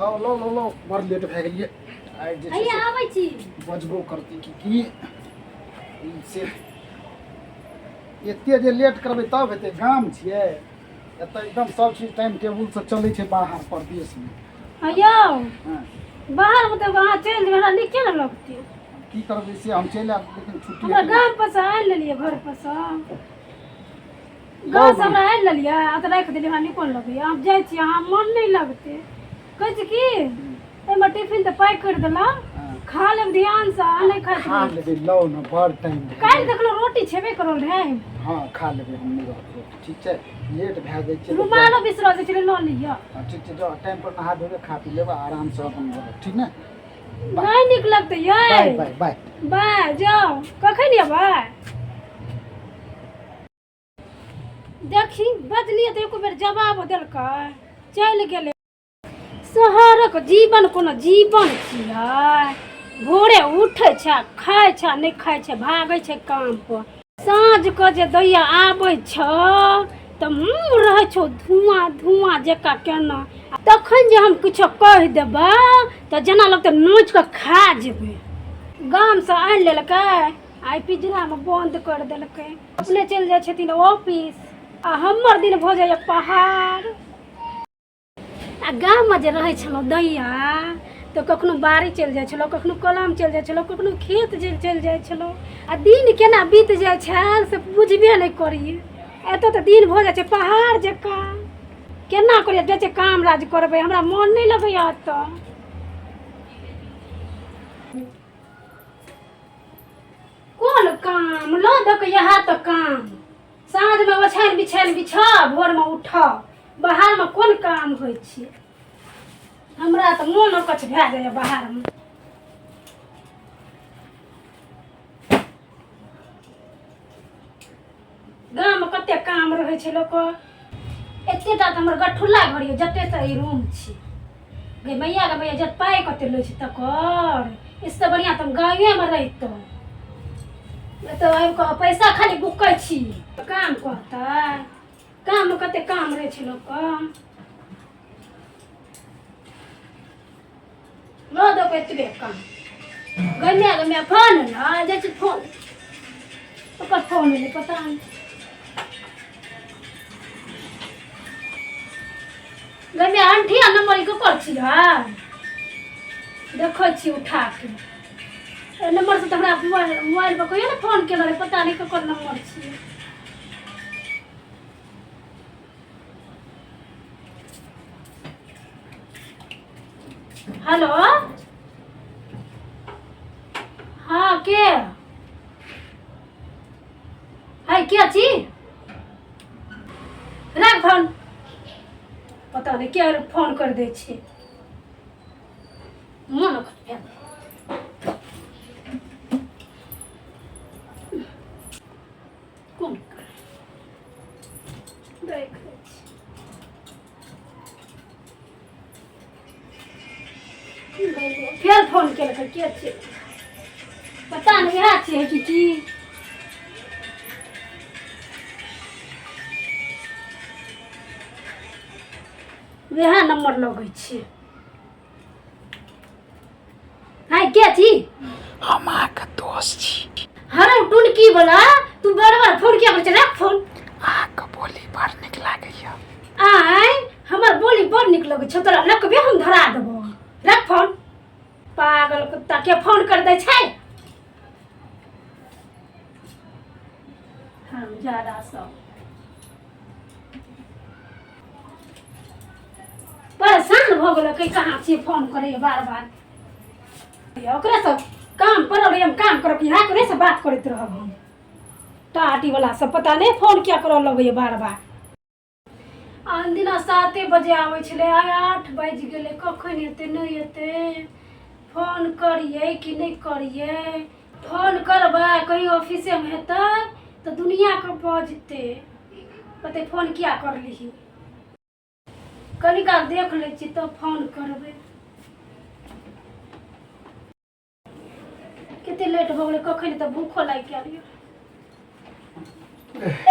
आओ लो लो लो बड़ लेट भए गेलियै आइ जे छै हैया से आबै छी। बजबो करतै कि की ई से एते जे लेट करबै तब हेतै। गाम छियै, एतऽ एकदम सब चीज टाइम टेबुलसँ चलै छै बाहर परदेशमे। यौ। हँ। बाहर मे तऽ अहाँ चलि जेबै, हमरा नीके ने लगतै। की करबै से, हम चलि आयब लेकिन छुट्टी हमरा हेतै। गाम पर से आनि लेलियै, घर पर से, गाँव से हमरा आनि लेलियै आ तऽ राखि देलियै, हमरा नीको नहि लगैया। हम जाइ छी, अहाँ मन नहि लगतै। कहै छी की, एहिमे टिफिन तऽ पैक करि देलहुँ, खा लेब ध्यानसँ आ नहि खाइत खा रहू। लेबै, लौ ने, बड़ टाइम भए काल्हि गेल। देखलहुँ रोटी छेबे करल रहै। हँ, खा लेबै, हम नहि रहब रोटी। ठीक छै, लेट भए जाइ छै तऽ। रुमालो बिसरल जाइ छलै, लऽ लिअ। हँ, ठीक छै, जाउ, टाइम पर नहा धोबै, खा पी लेबै, आरामसँ अपन रहब, ठीक ने? नहि नीक लगतै यै। बाय बाय बाय। बाय, जाउ। कखन एबै? देखी, बजलियै तऽ एको बेर जवाब देलकै? चलि गेलै। शहरक जीवन कोनो जीवन छियै? भोरे उठै छै, खाइ छै, नहि खाइ छै, भागै छै काम पर। साँझ के जे दैया आबै छ तऽ मुँह रहै छौ धुआँ धुआँ जकाँ केना। आ तखन जे हम किछो कहि देबै तऽ जेना लगतै नोचि कऽ खा जेबै। गामसँ आनि लेलकै, आइ पिजरामे बन्द करि देलकै। अपने चलि जाइ छथिन ऑफिस आ हमर दिन भऽ जाइए पहाड़। आ गाममे जे रहै छलहुँ दैया, तऽ कखनो बाड़ी चलि जाइ छलहुँ, कखनो कलम चलि जाइ छलहुँ, कखनो खेत चलि जाइ छलहुँ आ दिन केना बीत जाइ छल से बुझबे नहि करियै। एतऽ तऽ दिन भऽ जाइ छै पहाड़ जकाँ। केना करियै? जाइ छियै काम राज करबै, हमरा मोन नहि लगैए एतऽ। कोन काम लऽ दऽ कऽ इएह तऽ काम, साँझमे ओछानि बिछानि बिछा, भोरमे उठऽ। बाहरमे कोन काम होइ छै? हमरा तऽ मोन अकछ भए जाइए बाहरमे। गाममे कते काम रहै छै लोकके। एतेटा तऽ हमर गठुल्ला घर यऽ, जते तऽ ई रूम छै। गे मैया, गे मैया, जत पाइ कते लै छै तकर। इससे बढ़िआँ तऽ हम गाँवेमे रहितहुँ। एतऽ आबि कऽ पैसा खाली बुकै छी, काम कहतै? काममे कते काम रहै छै लोकके। लऽ दऽ एतबे काम। गमे गमे फोन ने जाइ छै, फोन ओकर फोन एलै, पता नहि। गमे अंठिया नंबर ककर छियै? देखै छी उठा के। एहि नंबरसँ तऽ हमरा मोबाइल पर कहियो ने फोन केने रहै। पता नहि ककर नंबर छियै। हेलो, हाँ, के है? के छी? राख फोन। पता नहि के फोन कर दै छै। मन खराब। कोन देख लै छी। फेर फोन केलकै, के छियै? पता नहि इएह छियै कि की। वएह नंबर लगै छियै। हाय, के छी? हम अहाँके दोस्त छी। हरौ टुनकी वाला, तू बार बार फोन किया करै छै? राख फोन। अहाँके बोली बड़ नीक लागैया। आय, हमर बोली बड़ नीक लगै छौ? तोरा नकबे हम धरा देबो। राख फोन। पागल कुत्ता के फोन कर दै छै हम ज्यादा सब परेशान भऽ गेल। कहीं कहाँ छियै? फोन करैए बार बार। ओकरे सब काम पड़ल रहै, हम काम करब, इएह करे से बात करैत रहब हम। टाटी वाला सब पता नहि फोन किया करऽ लगैए बार बार। आन दिना 7 बजे आबै छलै, आइ 8 बाजि गेलै। कखन एतै, नहि एतै? फोन करियै कि नहि करियै? फोन करबै, कहीं ऑफिसेमे हेतै तऽ दुनिआँके बजतै, कहतै फोन किया करलिही। कनी काल देख लै छी, तब फोन करबै। कते लेट भऽ गेलै, कखन तऽ भूखो लागि गेल यऽ।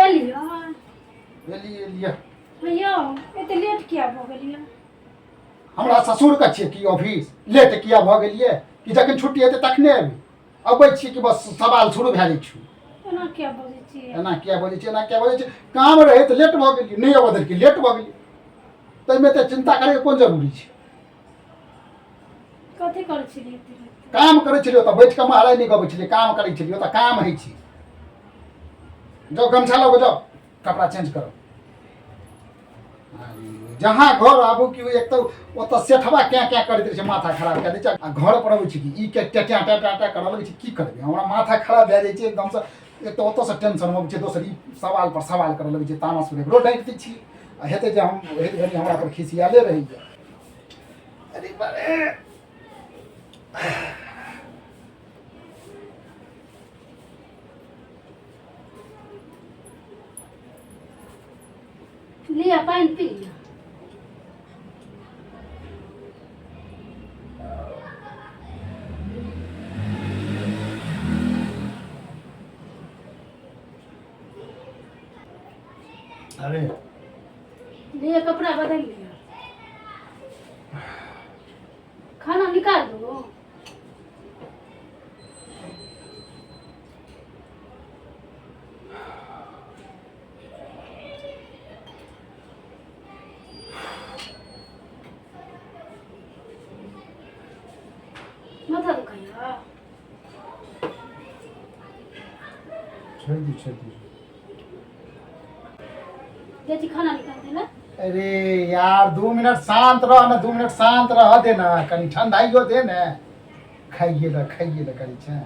एलियै? एलियै, एलियै। यौ, एते लेट किया भऽ गेलियै? हमरा ससुरके छियै कि ऑफिस लेट किया भऽ गेलियै कि जखन छुट्टी हेतै तखने एबै अबै छी कि बस सवाल शुरू भए जाइ छै। एना किया बजै छियै? एना किया बजै छियै, एना किया बजै छियै? काम रहै तऽ लेट भऽ गेलियै, नहि अबऽ देलकै, लेट भऽ गेलियै, ताहिमे तऽ चिन्ता करैके कोन जरूरी छै? कथी करै छलियै एते राति? काम करै छलियै ओतऽ बैठ कऽ, महाराज नहि गबै छलियै, काम करै छलियै ओतऽ, काम होइ छै। जाउ गमछा लऽ कऽ जाउ, कपड़ा चेंज करू। जहाँ घर आबू कि एक तऽ ओतऽ सेठवा क्या क्या करैत रहै छै, माथा खराब कए दै छै, आ घर पर अबै छै कि ई के टे टे टे टे करऽ लगै छै। की करबै, हमरा माथा खराब भए जाइ छै एकदमसँ। एक तऽ ओतऽसँ टेंशनमे अबै छै, दोसर ई सवाल पर सवाल करऽ लगै छै। तामस एकरो डाँटि दै छी आ हेतै जे हम ओहि घड़ी हमरा पर खिसियाले रहैए। अरे बारे। लिअ पानि पी लिअ। अरे। लिअ कपड़ा बदलि लिअ, खाना निकाल दू। माथा दुखाइया? छोड़ि दियौ, छोड़ि दियौ। जाइ छी खाना निकाल देला। अरे यार, 2 मिनट शांत रह ना, 2 मिनट शांत रह दे ना, कनि ठंडाइयो दे ने। खाइए ला, खाइए ला करै छै।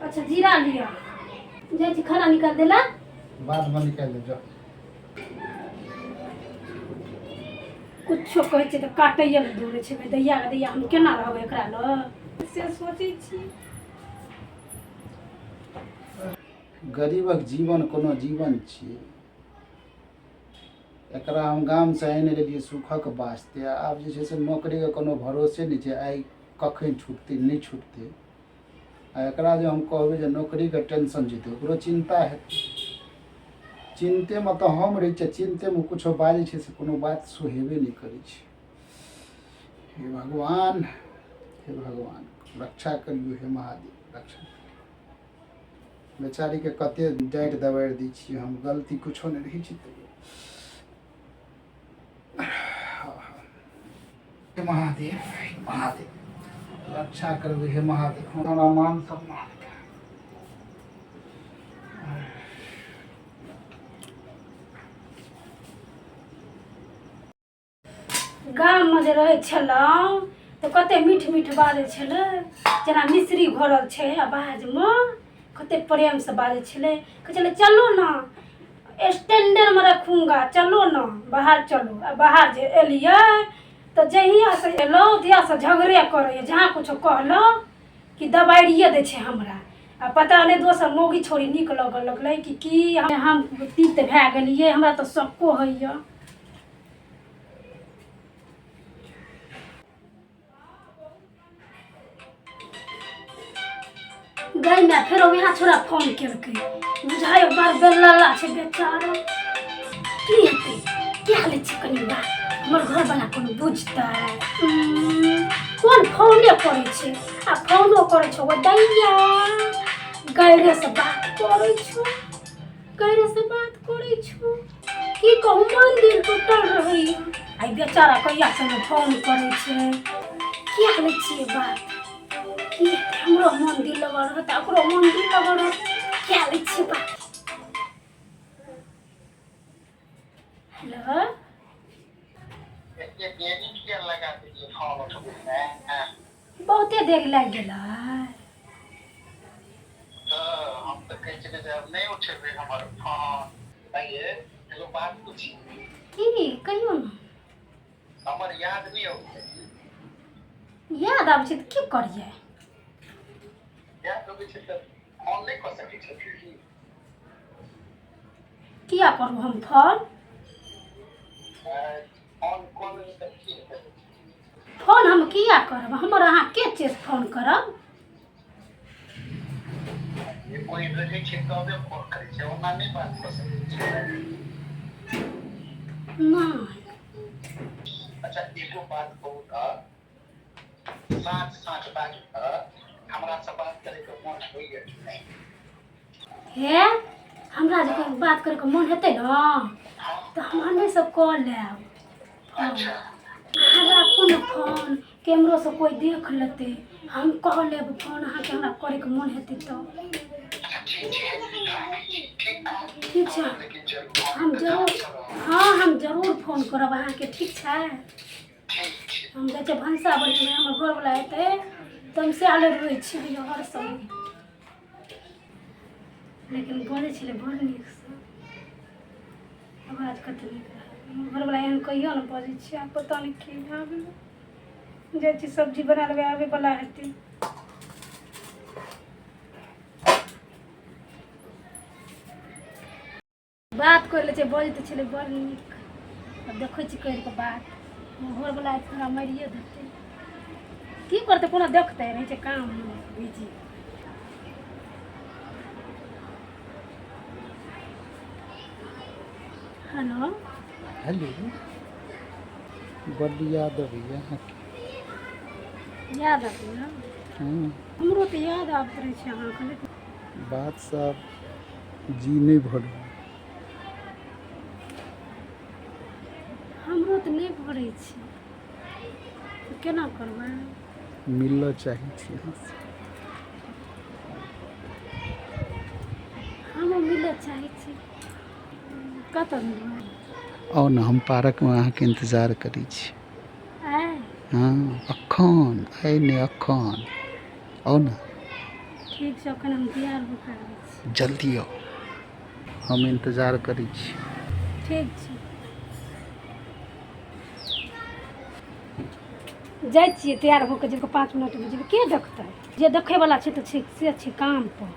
अच्छा, जीरा लिअ, जाइ छी खाना निकाल देला। बादमे निकालि देब, जाओ। कुछो कहै छै तऽ काटैए लए दौड़ै छै। दैया गे दैया, हम केना रहबै एकरा लग से सोचै छी। गरीबक जीवन कोनो जीवन छियै? एकरा हम गामसँ आनि लेलियै सुखक वास्ते। आब जे छै से नौकरीके कोनो भरोसे नहि छै, आइ कखन छुटतै, नहि छुटतै। आ एकरा जे हम कहबै जे नौकरीके टेंशन जेतै, ओकरो चिन्ता हेतै। चिन्तेमे तऽ हम रहै छियै, चिन्तेमे किछो बाजै छै से कोनो बात सोहेबे नहि करै छै। हे भगवान, हे भगवान, रक्षा करियौ। हे महादेव, रक्षा करियौ। बेचारीके कते डाँटि दबारि दै छियै हम, गलती किछो नहि रहै छै तैयो। हे महादेव, हे महादेव, रक्षा करबै। हे महादेव, हमरा मान सम्मान। गाममे जे रहै छलहुँ तऽ कते मीठ मीठ बाजै छलै, जेना मिश्री घोरल छै आवाजमे, कते प्रेमसँ बाजै छलै। कहै छलै, चलो ने स्टैंडरमे रखूँगा, चलो ने बाहर चलो। आ बाहर जे एलियै तऽ जहियासँ एलहुँ तहियासँ झगड़े करैए। जहाँ किछो कहलहुँ कि दबाइरिए दै छै हमरा। आ पता नहि दोसर मौगी छौड़ी नीक लगऽ लगलै कि की। हम तीत भए गेलियै, हमरा तऽ शक्को होइए। गई मैं फेरो यहाँ छोरा फोन केलकै, बुझाइ बड़ बेलला छै बेचारा। की हेतै, क्या लै छै कनि बात, हमर घरवला कोनो बुझतै? कोन फोने करै छै? आ फोनो करै छै ओ दैया, गैरेसँ बात करै छौ, गैरेसँ बात करै छौ। की कहू, मन दिल टूटल रहैया। आइ बेचारा कहिया से ने फोन करै छै। किया लै छियै बात? की हेतै, हमरो मन दिल लगल रहत, ओकरो मन दिल लगल रहत। किया लै छियै बात? हेलो। एते देरी किया लगा देलियै फोन उठबैमे? बहुते देर लागि गेलै। तऽ हम तऽ कहै छलियै जे आब नहि उठेबै हमर फोन। आइये एगो बात पूछी? की, कहियौ ने। हमर याद नहि अबै? याद आबै छै तऽ की करियै? याद अबै छै तऽ फोन नहि कऽ सकै छथिन की? किया करू हम फोन? फोन कऽ लेबै तऽ की हेतै? फोन हम किया करब? हमर अहाँ के छियै से फोन करब? जे कोइ रहै छै तबे फोन करै छै, ओना नहि बात कऽ सकै छै। नहि। अच्छा एगो बात कहू तऽ, साँच साँच बाजू तऽ, हमरासँ बात करैके मोन होइए कि नहि? हे, हमरा जे कोइ बात करैके मोन हेतै ने तऽ हम हमेशा कऽ लेब। अच्छा। अहाँ राखू ने फोन, कैमरोसँ कोइ देख लेतै। हम कऽ लेब फोन अहाँके, हमरा करैके मोन हेतै तऽ। अच्छा, ठीक छै, राखै छी, ठीक ने? ठीक छै। लेकिन जरूर हम इंतजार जरूर करब। हँ, हम जरूर फोन करब अहाँके, ठीक छै? ठीक छै। हम जाइ छियै भनसा बनेबै, हमर घरवला एतै तऽ हम सएह लए रोइ छलियै हर समय, लेकिन बजै छलै बड़ नीकसँ, आवाज कते नीक रहै। हमर घरवला एहन कहियो नहि बजै छै। आब पता नहि की भए गेलै। जाइ छी सब्जी बना लेबै, आबैवला हेतै। बात करि लै छै, बजै तऽ छलै बड़ नीक। आब देखै छी करि कऽ बात। घरवला आयत तऽ हमरा मारिए देतै। की करतै, कोना देखतै, रहै छै काममे बिजी। हेलो। हेलो, बड्ड याद अबैए अहाँके। याद अबैए? हँ। हमरो तऽ याद आबैत रहै छै अहाँके, लेकिन बात सब जी नहि भरल। हमरो तऽ नहि भरै छै, तऽ केना करबै? मिलऽ चाहै छी अहाँसँ। हमहूँ मिलऽ चाहै छी। कतऽ मिलबै? आउ ने, हम पार्कमे अहाँके इन्तजार करै छी। आइ? हँ, अखन आइ नहि, अखन आउ ने। ठीक छै, अखन हम तैयार भऽ कऽ आबै छी। जल्दी आउ, हम इन्तजार करै छी। ठीक छै, जाइ छियै तैयार भऽ कऽ जेबै। 5 मिनटमे जेबै, के देखतै? जे देखैवला छै तऽ छै, से छै कामपर।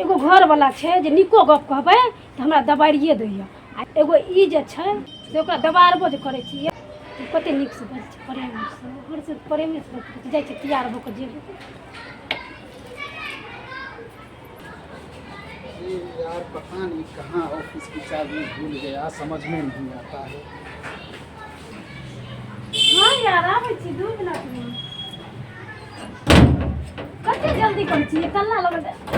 एगो घरवला छै जे नीको गप कहबै तऽ हमरा दबारिए दैए, आ एगो ई जे छै से ओकरा दबारबो जे करै छियै तऽ कते नीकसँ बजै छै, प्रेमसँ, हरसँ प्रेमेसँ बजै छै। जाइ छियै तैयार भऽ कऽ जेबै। ये यार, पता नहीं कहाँ ऑफिस की चाबी भूल गया, समझ में नहीं आता है। हँ यार, आबै छी 2 मिनटमे। कते जल्दी करै छियै? तल्ला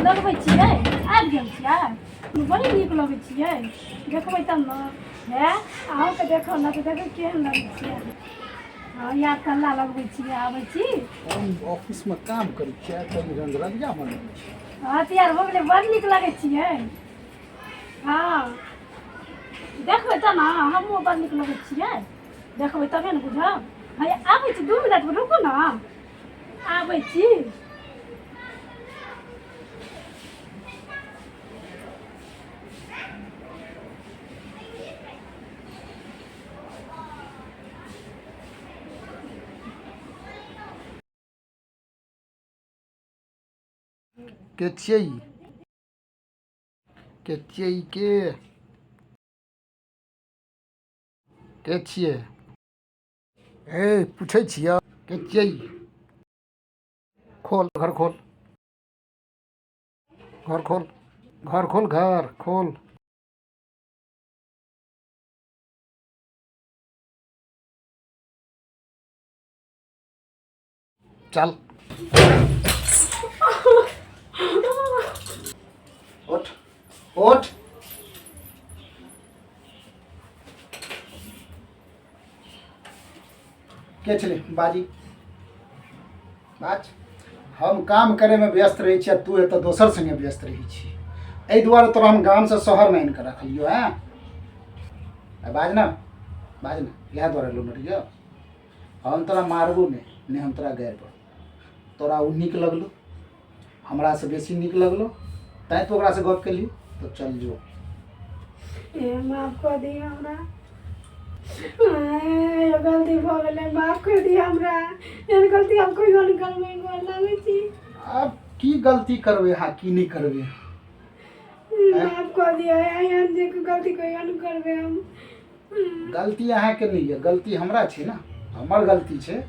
लगबै छियै, आबि गेल छियै। बड़ी नीक लगै छियै, देखबै तब ने। हे, अहूँके देखब ने तऽ देखबै केहन लगै छियै। हँ यार, तल्ला लगबै छियै, आबै छी। हम ऑफिस में काम करै छियै, कहीं रंगरलिया मनबै छी। हँ, तैयार भऽ गेलै, बड़ नीक लगै छियै। हँ, देखबै तऽ ने, हमहूँ बड़ नीक लगै छियै। देखबै तबे ने बुझब। हँ, आबै छी 2 मिनटमे, रुकू ने, आबै छी। के छियै ई? के छियै ई? के छियै? हे, पूछै छियै, के छियै ई? खोल, घर खोल, घर खोल, घर खोल, घर खोल। चल, उठ, उठ। के छलै? बाजी, बाज। हम काम करैमे व्यस्त रहै छी आ तू एतऽ दोसर सङ्गे व्यस्त रहै छी। एहि दुआरे तोरा हम गामसँ शहरमे आनि कऽ रखलियौ। हँ, आ बाज ने, बाज ने। इएह दुआरे लोन रहियौ। हम तोरा मारबो नहि, नहि हम तोरा गारि पढ़बो। तोरा ओ नीक लगलो, हमरासँ बेसी नीक लगलो, तैँ तू ओकरासँ गप केलही। तऽ चल जो। ए, माफ कऽ दिअ हमरा। ए, गलती भऽ गेलै, माफ कऽ दिअ हमरा। एहन गलती हम कहियो नहि करबै, गोर लागै छी। आब की गलती करबै अहाँ, की नहि करबै? माफ कऽ दिअ, एहन जे गलती कहियो नहि करबै हम। गलती अहाँके नहि यऽ, गलती हमरा छै ने, हमर गलती छै।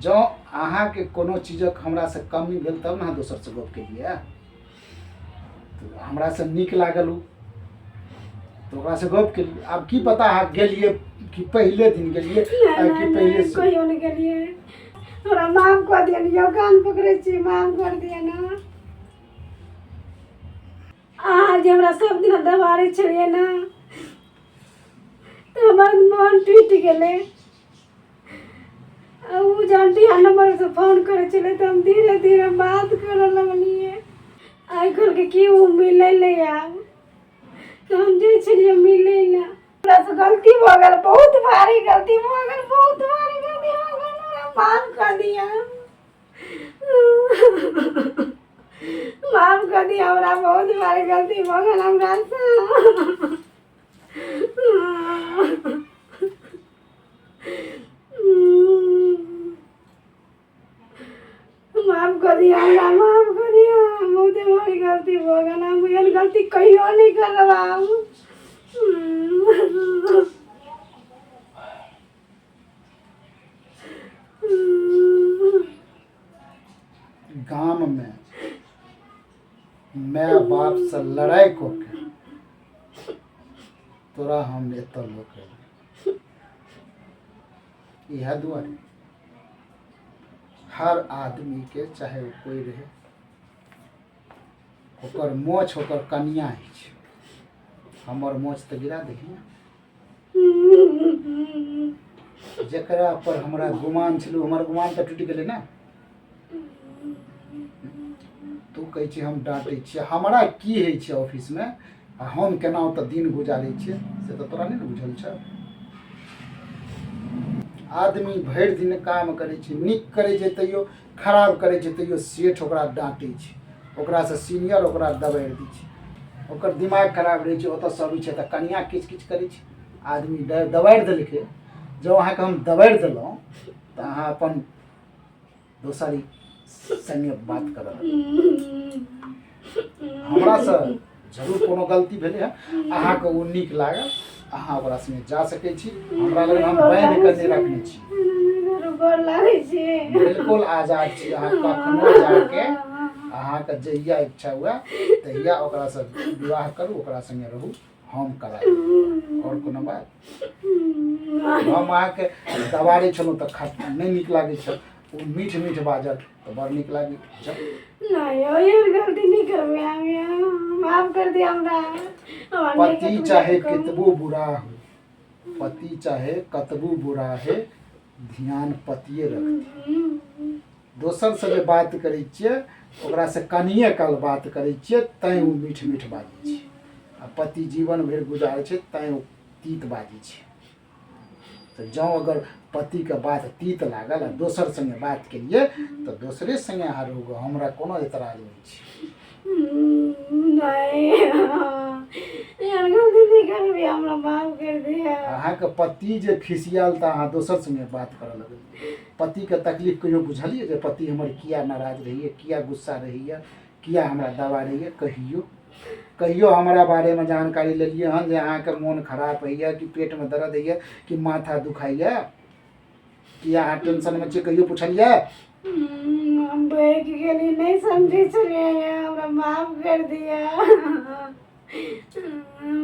जँ अहाँके कोनो चीजक हमरासँ कमी भेल तब ने अहाँ दोसरसँ गप केलियै। तऽ हमरासँ नीक लागल ओ, तऽ ओकरासँ गप केलियै। आब की पता अहाँ गेलियै कि पहिले दिन गेलियै नहि आ कि नहि पहिले नहि से कहियो नहि गेलियै हमरा माफ कऽ दिअ ने यौ कान पकड़ै छी माफ कर दिअ ने अहाँ जे हमरा सब दिन दबारै छलियै ने तऽ हमर मन टूटि गेलै आ ओ जहन बिहान नम्बरसँ फोन करै छलै तऽ हम धीरे धीरे बात करऽ लगलियै आइ कहलकै कि ओ मिलै लए आब तऽ हम जाइ छलियै मिलै लए हमरासँ गलती भऽ गेल बहुत भारी गलती भऽ गेल बहुत भारी गलती भऽ गेल हमरा माफ कऽ दिअ माफ कऽ दिअ हमरा बहुत भारी गलती भऽ गेल हमरासँ माफ कऽ दिअ हमरा माफ कऽ दिअ बहुते भारी गलती भऽ गेल हम एहन गलती कहियो नहि करब आब गाममे माय बापसँ लड़ाइ कऽ के तोरा हम एतऽ लऽ के एलियौ। इएह दुआरे हर आदमीके चाहे ओ कोइ रहै ओकर मोछ ओकर कनिया होइ छै हमर मोछ तऽ गिरा दही ने जकरा पर हमरा गुमान छलै हमर गुमान तऽ टूटि गेलै ने तू कहै छी हम डाँटै छियै हमरा की होइ छै ऑफिसमे आ हम केना ओतऽ दिन गुजारै छियै से तऽ तोरा नहि ने बुझल छौ आदमी भरि दिन काम करै छै नीक करै छै तैयो खराब करै छै तैयो सेठ ओकरा डाँटै छै ओकरासँ सीनियर ओकरा दबारि दै छै ओकर दिमाग खराब रहै छै ओतऽसँ अबै छै तऽ कनिआँ किच किच करै छै आदमी दबारि देलकै जँ अहाँके हम दबारि देलहुँ तऽ अहाँ अपन दोसर सङ्गे बात करऽ हमरासँ जरूर कोनो गलती भेलै हँ अहाँके ओ नीक लागल अहाँ ओकरा सङ्गे जा सकै छी हमरा लग हम बान्हि कऽ नहि रखने छी गोर लागै छी बिल्कुल आजाद छी अहाँ कखनो जाके अहाँके जहिया इच्छा हुए तहिया ओकरासँ विवाह करू ओकरा सङ्गे रहू हम करा देब आओर कोनो बात हम अहाँके दबारै छलहुँ तऽ खट नहि नीक लागै छल ओ मीठ मीठ बाजल तऽ बड़ नीक लागै छल नहि यौ एहन गलती नहि करबै हम यौ माफ कर दिअ हमरा हमरा नहि पति कतबो चाहे कहू। कतबो बुरा हो पति चाहे कतबो बुरा है ध्यान पतिए रखतै दोसरसँ जे बात करै छियै ओकरासँ कनिए काल बात करै छियै तैँ ओ मीठ मीठ बाजै छै आ पति जीवन भरि गुजारै छै तैँ ओ तीत बाजै छै तऽ जँ अगर पतिके बात तीत लागल आ दोसर सङ्गे बात केलियै तऽ दोसरे सङ्गे अहाँ रहू हमरा कोनो एतराज नहि छै नहि एहन गलती नहि करबै हमरा माफ कर दिअ अहाँके पति जे खिसियाल तऽ अहाँ दोसर सङ्गे बात करऽ लगलियै पतिके तकलीफ कहियो बुझलियै जे पति हमर किया नाराज रहैए किया गुस्सा रहैए किया हमरा दबा रहैए कहियो कहियो हमरा बारेमे जानकारी लेलियै हन जे अहाँके मोन खराब होइए कि पेटमे दर्द होइए कि माथा दुखाइए किया अहाँ टेंशनमे छियै कहियो पुछलियै हम बहकि गेली नहि समझै छलियै हमरा माफ कर दिअ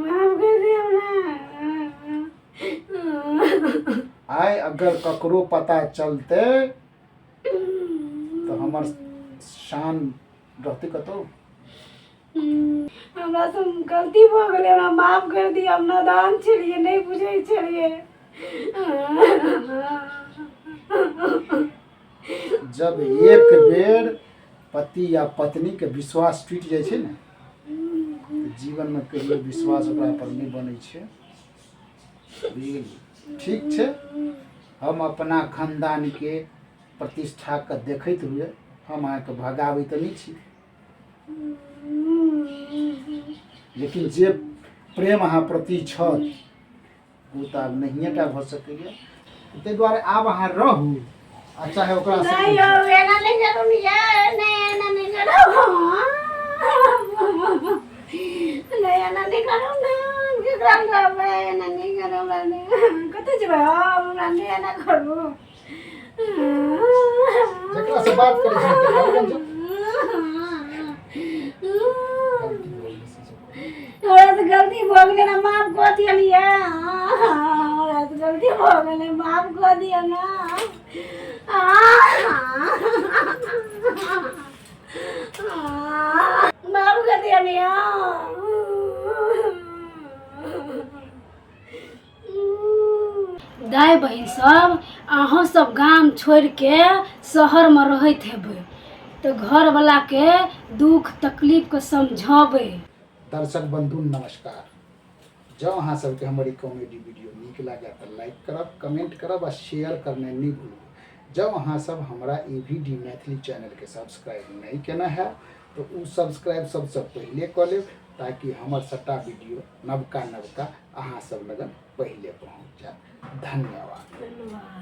माफ कर दिअ हमरा आइ अगर ककरो पता चलतै तऽ हमर शान रहतै कतहु हमरा से गलती भऽ गेलै हमरा माफ कर दिअ हम नादान छलियै नहि बुझै छलियै जब एक बेर पति या पत्नीके विश्वास टूटि जाइ छै ने तऽ जीवनमे कहियो विश्वास ओकरा पर नहि बनै छै बुझि गेलियै ठीक छै हम अपना खानदानके प्रतिष्ठाके देखैत हुए हम अहाँके भगाबै तऽ नहि छी लेकिन जे प्रेम अहाँ प्रति छल ओ तऽ आब नहिए टा भऽ सकैए ताहि दुआरे आब अहाँ रहू आ चाहे ओकरा नहि यौ एना नहि करू ने यै नहि एना नहि करू नहि एना नहि करू ने केकरा रहबै एना नहि करू हमरा नहि कतऽ जेबै हम हमरा नहि एना करू जकरा से बात करै छै तकरा लग जाउ। हमरा से गलती भऽ गेलै ने, माफ कऽ दिअ। हमरा से गलती भऽ गेलै, माफ कऽ दिअ ने। माफ कऽ दिअ ने। दाय बहिन सब, अहाँ सब गाम छोड़िके शहरमे रहैत हेबै तऽ घरवलाके दुःख तकलीफके समझबै। दर्शक बंधु नमस्कार। जँ अहाँ सबके हमर ई कॉमेडी वीडियो नीक लागए तऽ लाइक करब, कमेंट करब आ शेयर करनाइ नहि भूलबै। जँ अहाँ सब हमरा ए वी डी मैथिली चैनलके सब्सक्राइब नहि केने हैब तऽ ओ सब्सक्राइब सबसँ पहिले कऽ लेब, ताकि हमर सबटा वीडियो नवका नवका अहाँ सब लगन पहिले पहुँच जायत। धन्यवाद। धन्यवाद।